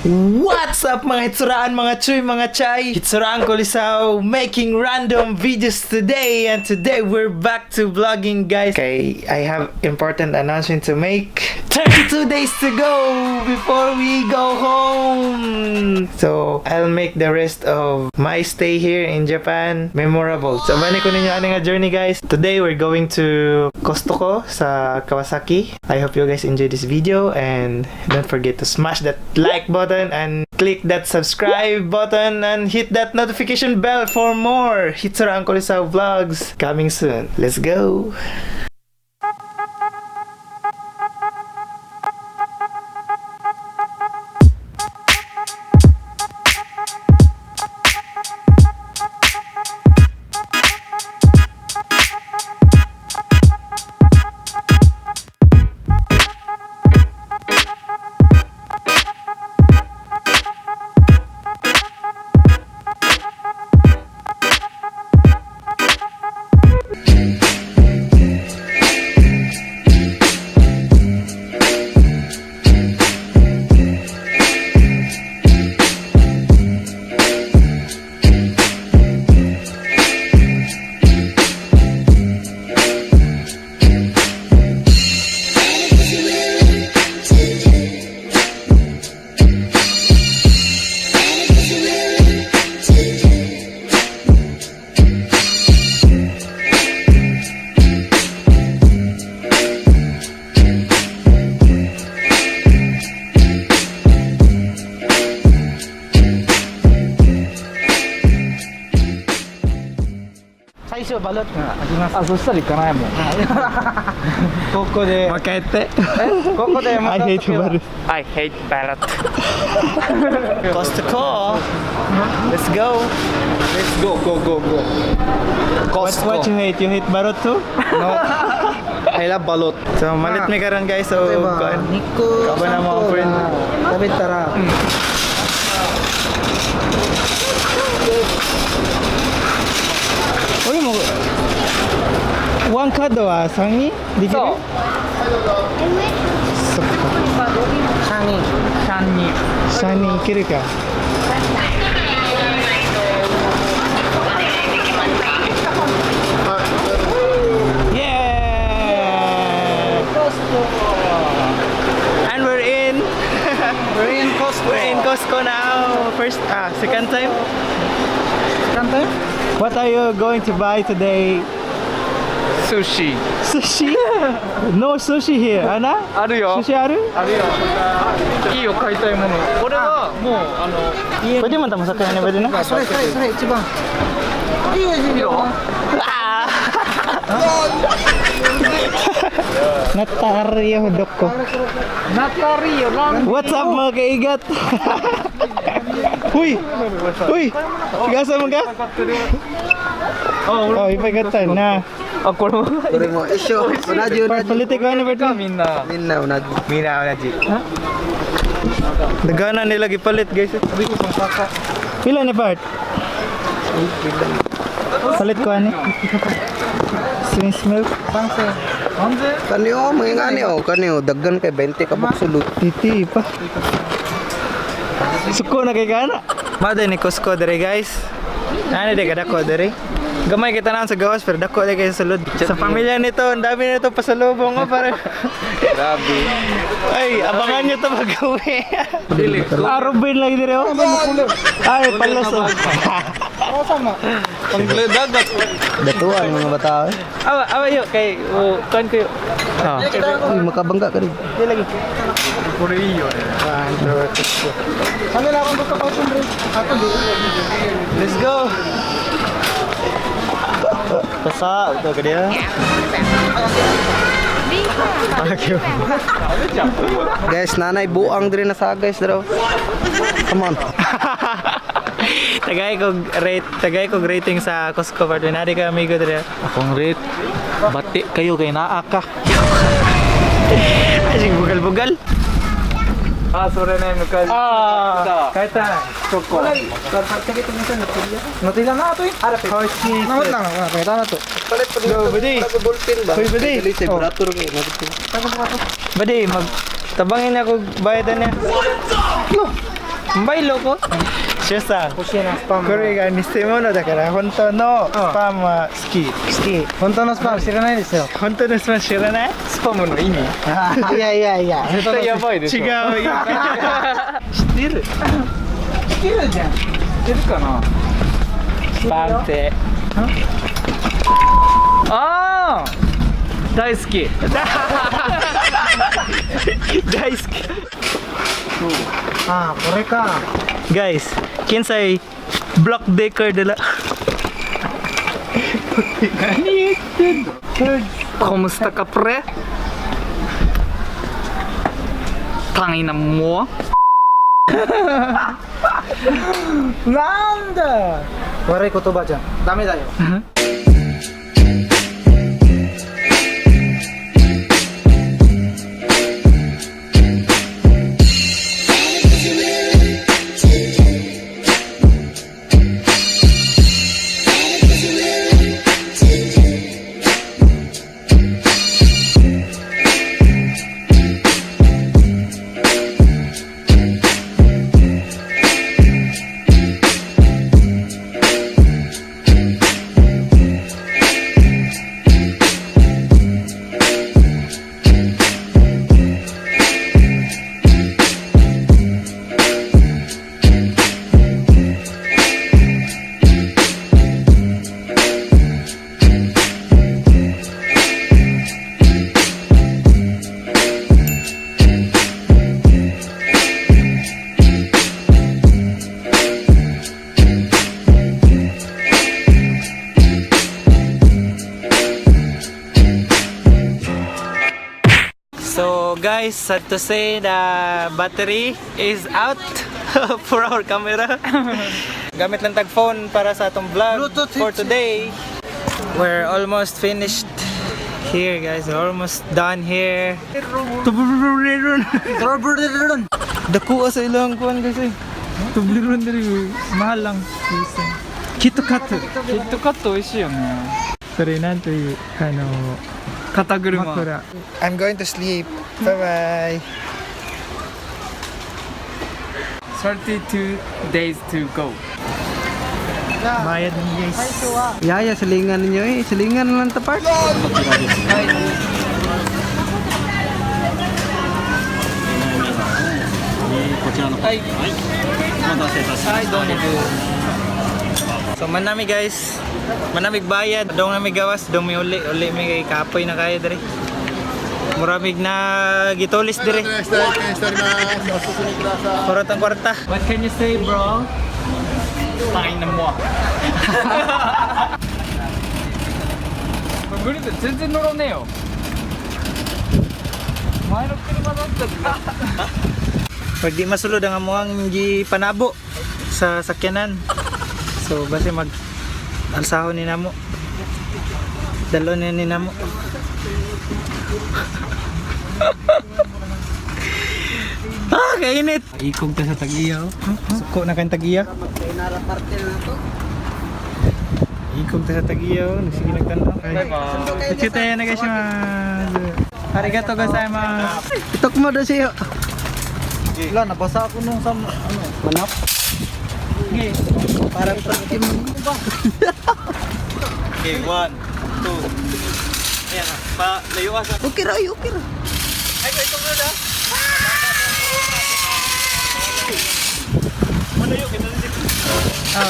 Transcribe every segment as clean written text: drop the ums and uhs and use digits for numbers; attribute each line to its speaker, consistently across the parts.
Speaker 1: What's up mga hitsuraan, mga chuy, mga chay? Hitsuraan ko Lisaw making random videos today, and today we're back to vlogging, guys. Okay, I have important announcement to make. 32 days to go before we go home. So, I'll make the rest of my stay here in Japan memorable. So, bani ko ninyo ano nga journey, guys. Today we're going to Costco sa Kawasaki. I hope you guys enjoy this video, and don't forget to smash that like button and click that subscribe button and hit that notification bell for more Hitsuraan ko Lisaw vlogs coming soon. Let's go! Balot nga.
Speaker 2: Ah, そしたら行かないもん。
Speaker 1: ここでもう一回言って
Speaker 2: ここでまた
Speaker 1: I hate ballot.
Speaker 2: I hate ballot.
Speaker 1: Costco. Let's go.
Speaker 2: Let's go, go, go, go.
Speaker 1: What you hate? You hate balot too?
Speaker 2: No. I love balot.
Speaker 1: So malit mi karon, guys. So
Speaker 2: Nico.
Speaker 1: Kaba na mga friend.
Speaker 2: Dapat tara.
Speaker 1: Oi mo. One card wa 3人できる？
Speaker 2: そう。
Speaker 1: そっか。3人いけるか。Yeah! And we're in.
Speaker 2: We're in Costco.
Speaker 1: We're in Costco now. Second time.
Speaker 2: Second time?
Speaker 1: What are you going to buy today?
Speaker 2: Sushi.
Speaker 1: Sushi? No sushi here. Ana?
Speaker 2: あるよ。
Speaker 1: Sushi ある？
Speaker 2: あるよ。いいよ、買いたいもの。これはもう
Speaker 1: Pwede man tamo sakyan ni pwede na?
Speaker 2: それ一番。いいよ、いいよ。
Speaker 1: Nataryo dok ko.
Speaker 2: Natari yo lang.
Speaker 1: What's up mga kaigat? Uy! Uy! Gasa mo ka? Oh, ipagatan na.
Speaker 2: あ、これも。
Speaker 3: これも一緒同じ
Speaker 1: Palit ko ni pwede.
Speaker 2: みんな。
Speaker 3: みんな同じ
Speaker 2: Mina na ji.
Speaker 1: Dagana nila gipalit, guys. Pila ni part? Palit ko ani. Swiss milk.
Speaker 3: kaniyo mga ngani oh kaniyo daggan kay 20 ka sulod
Speaker 1: Titi pa. Suko na kay kana. Mada ni Costco dere, guys. Nani de kada ko dere. Gamay kita na sa gawas pero dako de kay sulod. Sa pamilya nito, ang dami nito pasalubong ko pare.
Speaker 2: Grabe.
Speaker 1: Ay, abangan nyo ito mag-uwi.
Speaker 2: Dili.
Speaker 1: Arubin lagi dire oh. Ay, palos oh.
Speaker 2: Pangdagat.
Speaker 3: datuan mga bata
Speaker 1: Awa yun, kay kuhan ko yun.
Speaker 3: uy makabangga ka rin
Speaker 1: Hindi lagi.
Speaker 2: Kore iyo.
Speaker 1: Let's go. Pasa, ito ka dia.
Speaker 3: guys nanay buang dire na sa guys daw come on
Speaker 1: Tagay ko rating sa Costco part. Nadi ka amigo dire.
Speaker 2: Akong rate. Bati kayo kay naa ka.
Speaker 1: Asing bugal-bugal.
Speaker 2: あ、それね、昔。
Speaker 1: Ah,
Speaker 2: 変えたい。チョコ。Natila na ito eh.
Speaker 1: Hershey.
Speaker 2: Namot lang. Pakita na to.
Speaker 1: Go, Budi. Hoy, Budi.
Speaker 3: Temperatur ko.
Speaker 1: Budi, tabangin ako bayadan niya. Baylo ko. Siya-san.
Speaker 2: 欲しいな、スパム。
Speaker 1: これが偽物だから本当のスパムは好き。
Speaker 2: 好き。本当のスパム知らないですよ。
Speaker 1: 本当のスパム知らない？
Speaker 2: スパムの意味。
Speaker 3: いやいやいや。
Speaker 2: 絶対やばいでしょ。
Speaker 1: 違うよ。知ってる？
Speaker 2: 知ってるじゃん。知ってるかな。
Speaker 1: スパムって
Speaker 2: ああ。大好き。
Speaker 1: 大好き。
Speaker 2: ああ、これか。
Speaker 1: Guys, kinsay block decker dala.
Speaker 2: Kumusta ka, pre? Tangina mo. なんだ悪い言葉じゃんダメだよ
Speaker 1: So guys, sad to say the battery is out for our camera. Gamit lang tag phone para sa atong vlog for today. We're almost finished here guys. We're almost done here. Dako sa ilang kuan guys eh. Tubliron diri mahal lang. KitKat.
Speaker 2: KitKat 美味しいよね
Speaker 1: それなんという
Speaker 2: 肩車
Speaker 1: makura. I'm going to sleep. Bye bye.
Speaker 2: 32 days to go
Speaker 1: Bayad ni guys.
Speaker 3: Yaya, silingan ninyo eh. Silingan lang ta part.
Speaker 1: So manami guys. Manamig bayad. Dong nami gawas. Dong mi uli. Uli mi kay kapoy na kayo diri. Muramig na gitulis diri. Kurotang kwarta.
Speaker 2: What can you say, bro? Tangina mo. 無理だ全然乗らねえよ前の車だったら
Speaker 1: Pag di masulod ang amuang gi panabo sa sakyanan. So base mag alsahon ni namo. Dalon ni namo. Kainit. Ikog ta sa Tag-iya. Suko na kan Tag-iya. Ikog ta sa Tag-iya. Sige nagtanong. Bye-bye. Chute na guys. Arigato gozaimasu.
Speaker 3: Itok mo do siyo.
Speaker 2: Wala, nabasa ako nung sa
Speaker 3: Manap.
Speaker 1: Okay.
Speaker 3: Parang perkim.
Speaker 1: Okay, 1, 2. Ayan, layuan sa.
Speaker 3: Okay ra, okay ra.
Speaker 1: Ay, ko itong na. Malayo kita dito.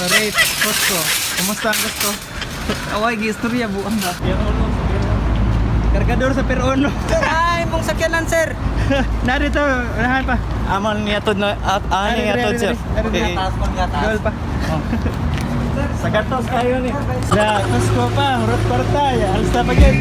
Speaker 2: Rate, gusto. Kumusta ang gusto? Away, gistorya buang na.
Speaker 1: Kargador sa Perono.
Speaker 3: Ay, mong sakyanan, sir.
Speaker 1: Narito, unahan pa. Aman niya to na niya to sir. Gol pa. Sa gatos kayo ni. Sa Costco pa, hurot kwarta, alas na pagyan.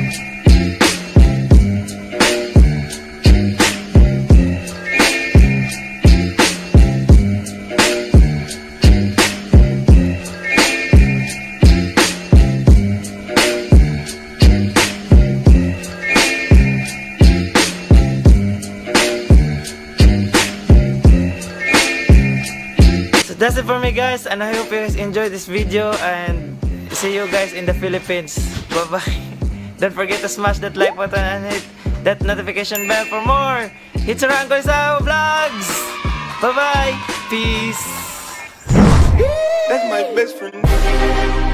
Speaker 1: that's it for me, guys, and I hope you guys enjoyed this video, and see you guys in the Philippines. Bye bye. Don't forget to smash that like button and hit that notification bell for more Hitsurang Kulisao vlogs. Bye bye. Peace.
Speaker 4: That's my best friend.